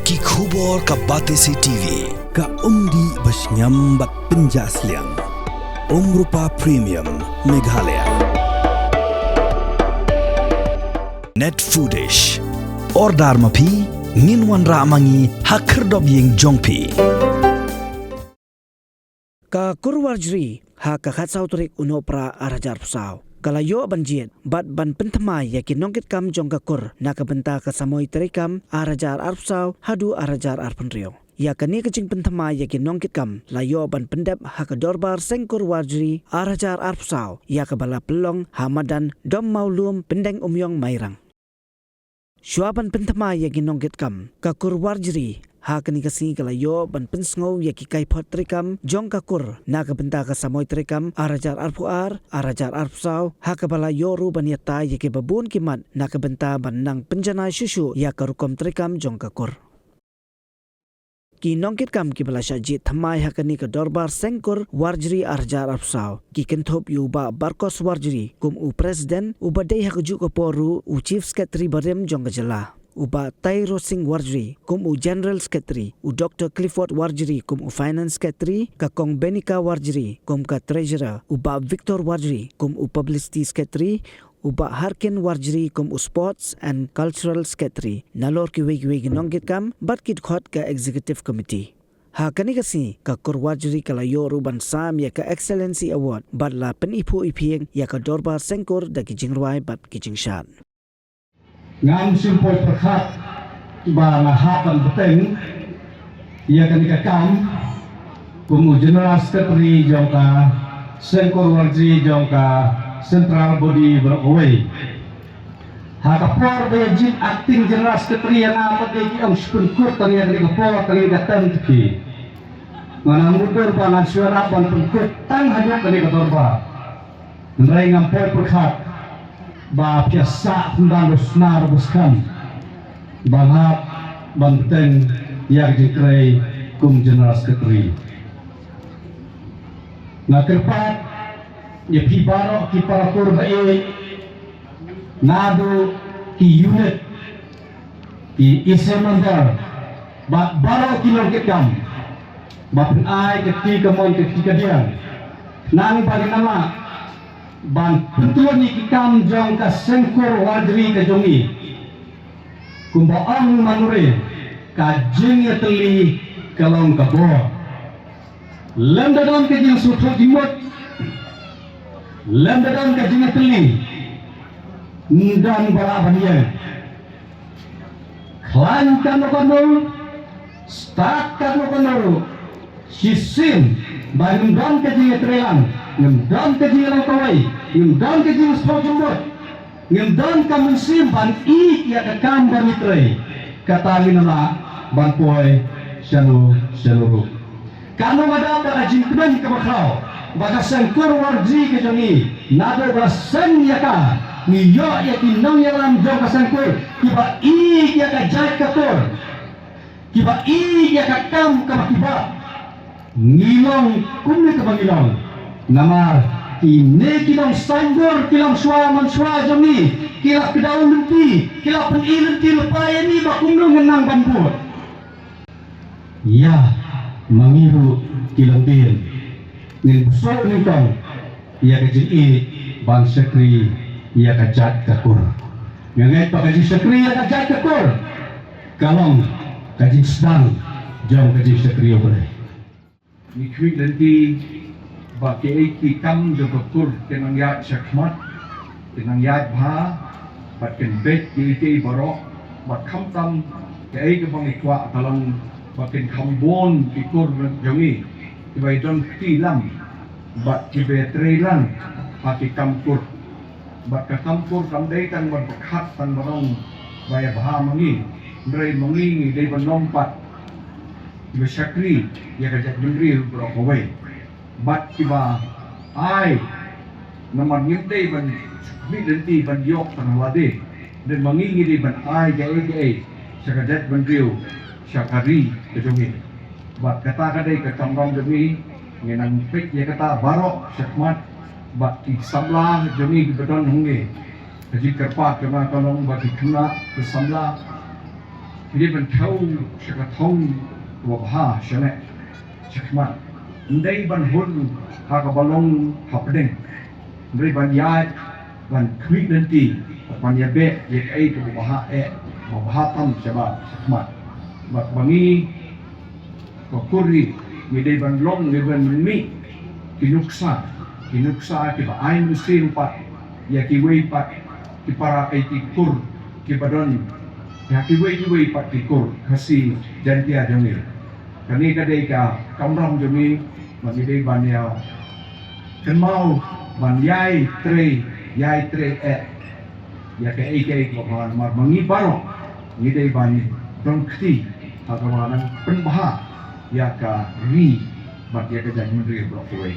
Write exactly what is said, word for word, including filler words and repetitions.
Ki khubor ka Batesi T V. Ka umdih ba shngiam bad pynjah sliang. Umrupa Premium Meghalaya. Net Foodish. Order ma phi, ngin wanrah ma ngi ha khyrdop ïing jong phi. Ka kur Warjri ha ka khatsaw tarik u Nohprah ar hajar arphew saw ka la ïoh ban jied bad ban pynthymmai ïa ki nongkitkam jong ka kur na ka bynta ka samoi treikam ar hajar arphew saw haduh ar hajar arphew hynriew. Ïa kane ka jingpynthymmai ïa ki nongkitkam la ïoh ban pyndep ha ka dorbar Seng Kur Warjri ar hajar arphew saw ïa kaba la pynlong ha madan Dom Mawlum, Pyndengumiong, Mairang. Shuwa ban pynthymmai ïa ki nongkitkam, ka kur Warjri ha kane ka sngi ka la ïoh ban pynsngew ïa ki kaiphod treikam jong ka kur na ka bynta ka samoi treikam ar hajar arphew ar, ar hajar arphew saw, ha kaba la ïoh ruh ban ïatai ïa kiba bun ki mat na ka bynta ban nang pynjanai shuh shuh ïa ka rukom treikam jong ka kur. Ki nongkitkam kiba la shah jied thymmai ha kane ka dorbar Seng Kur Warjri ar hajar arphew saw ki kynthup ïa u Bah Barkos Warjri kum u President, uba dei ha kajuh ka por ruh u Chief Secretary barim jong ka jylla, u Bah Tairo Singh Warjri kum u General Secretary, u Doktor Clifford Warjri kum u Finance Secretary, ka Kong Benika Warjri kum ka Treasurer, u Bah Victor Warjri kum u Publicity Secretary, u Bah Harkin Warjri kum u Sports and Cultural Secretary, nalor kiwei kiwei ki nongkitkam bad ki dkhot ka Executive Committee. Ha kane ka sngi ka kur Warjri ka la ïoh ruh ban sam ïa ka Excellency Award bad la pyniphuh iphieng ïa ka dorbar Seng Kur da ki jingrwai bad ki jingshad. Ngam shym poi pyrkhat ba nga hap ban bteng ïa kane ka kam kum u General Secretary jong ka Seng Kur Warjri jong ka Central Body baroh kawei. Ha ka por ba ïa jied Acting General Secretary ïa nga pat, dei ki ong shu pynkut tang ïa kane ka por, tang ïa ka term te phi. Nga nang mutdur ba ngan shu ïarap ban pynkut tang haduh kane ka dorbar. Hynrei ngam poi pyrkhat ba phi ïa sah pynban ba snar ba skhem ba nga hap ban bteng ïa ka jingtrei kum General Secretary. Nga kyrpad ïa phi baroh ki para kur ba ïeit, naduh ki unit, ki E C member bad baroh ki nongkitkam, ba phin ai ka kti kamon ka kti kadiang, nang ba ngin nang lah ban pyntlun ïa ki kam jong ka Seng Kur Warjri ka jong ngi. Kumba ong u Manure, ka jingïatylli ka long ka bor. Lym da don ka jingsngewthuh jingmut, lym da don ka jingïatylli, ym don ba lah ban ïeng. Khlaiñ katno katno, stad katno katno, shisien ba ngim don ka jingïatreilang, ngim don ka jingïalong kawei, ngim don ka jingsngewthuh jingmut, ngim don ka mynsiem ban ïeit ïa ka kam ba ngi trei, kata ngin nang lah ban poi shano shano ruh. Katno nga dap da ka jingkmen kaba khraw ba ka Seng Kur Warjri ka jong ngi, naduh ba la seng ïa ka, ngi ïoh ïa ki nongïalam jong ka Seng Kur kiba ïeit ïa ka jait ka kur, kiba ïeit ïa ka kam kaba ki bah. Ngi long kumne kaba ngi long namar kine ki nongsaindur ki longshuwa manshuwa jong ngi, ki la kdew lynti, ki la pyni lynti lypa ïa ngi ba kumno ngin nang ban bud. Ïa ma ngi ruh ki longdien ngin bsut nyngkong ïa ka jingïeit ban shakri ïa ka jait ka kur. Nga ngeit ba ka jingshakri ïa ka jait ka kur ka long ka jingsdang jong ka jingshakri U Blei. Ngi khmih lynti ba kiei ki kam jong ka kur kin nang ïaid shakhmat, kin nang ïaid bha, bad kin beit kiei kiei baroh, bad khamtam kiei kaba ngi kwah ka long ba kin kham bun ki kur jong ngi kiba ïadon kti lam bad kiba ïatreilang ha ki kam kur. Bad ka kam kur kam dei tang ban pyrkhat tang ban ong ba ïa bha ma ngi, hynrei ma ngi ngi dei ban long pat kiba shakri ïa ka jaitbynriew baroh kawei. Bad kiba ai, namar ngim dei ban khmih lynti ban ïoh tang ha lade, hynrei ma ngi ngi dei ban ai kaei kaei sha ka jaitbynriew, sha ka ri ka jong ngi. Bad kata ka dei ka kamram jong ngi, ngi nang peit ïa kata baroh shakhmat. Bad ki samla jong ngi kiba don hangne, ka jingkyrpad jong nga ka long ba ki khynnah ki samla Ngi dei ban thew sha ka thong kaba bha shaneh shakhmat. Ym dei ban hun ha kaba long hapdeng. Ym dei ban ïaid ban khmih lynti, ban ïabeh ïa kaei kaba bha eh, ba bha tam shabar shakhmat. Bad ba ngi ka kur ri, ngi dei ban long, ngi dei ban mih ki nuksa, ki nuksa kiba ai mynsiem pat ïa kiwei pat ki para, eh, ki kur kiba don ïa kiwei kiwei pat ki kur Khasi Jaiñtia jong ngi. Kane ka dei ka kamram jong ngi, ba ngi dei ban ïa kynmaw, ban ïai trei, ïai trei eh ïa kaei kaei kaba bha, namar ba ngi baroh ngi dei ban don kti ha kaba nang pynbha ïa ka ri bad ïa ka jaitbynriew baroh kawei.